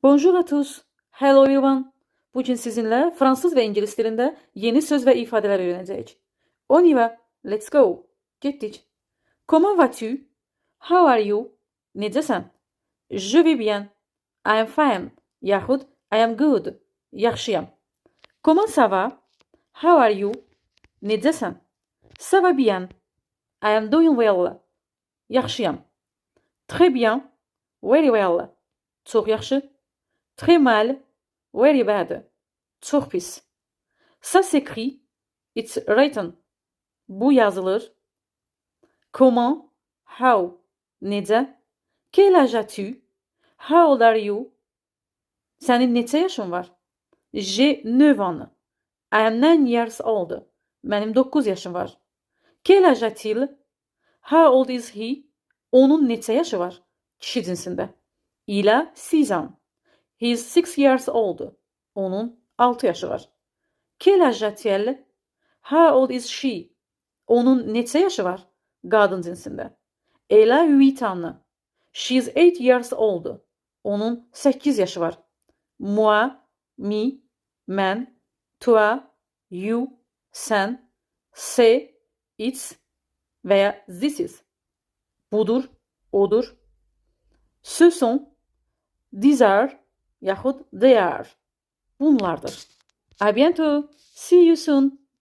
Bonjour à tous. Hello everyone. Bugün sizinlə fransız və ingilis dilində yeni söz və ifadələr öyrənəcəyik. On y va. Let's go. Getdik. Comment vas-tu? How are you? Necəsən? Je vais bien. I am fine. Yaxud I am good. Yaxşıyam. Comment ça va? How are you? Necəsən? Ça va bien. I am doing well. Yaxşıyam. Très bien. Very well. Çox yaxşı. Très mal. Very bad. Çox pis. Ça s'écrit. It's written. Bu yazılır. Comment? How? Necə? Quel âge as-tu? How old are you? Sənin neçə yaşın var? J'ai 9 ans. I am 9 years old. Mənim 9 yaşım var. Quel âge a-t-il? How old is he? Onun neçə yaşı var? Kişi cinsində. Il a 6 ans. He is 6 years old. Onun 6 yaşı var. Quel âge a-t-elle? How old is she? Onun neçə yaşı var? Qadın cinsində. Elle a 8 ans. She is 8 years old. Onun 8 yaşı var. Moi, me, mən, toi, you, sən, c'est, it's və ya this is. Budur, odur. Ce sont, these are yaxud they are. Bunlardır. À bientôt. See you soon.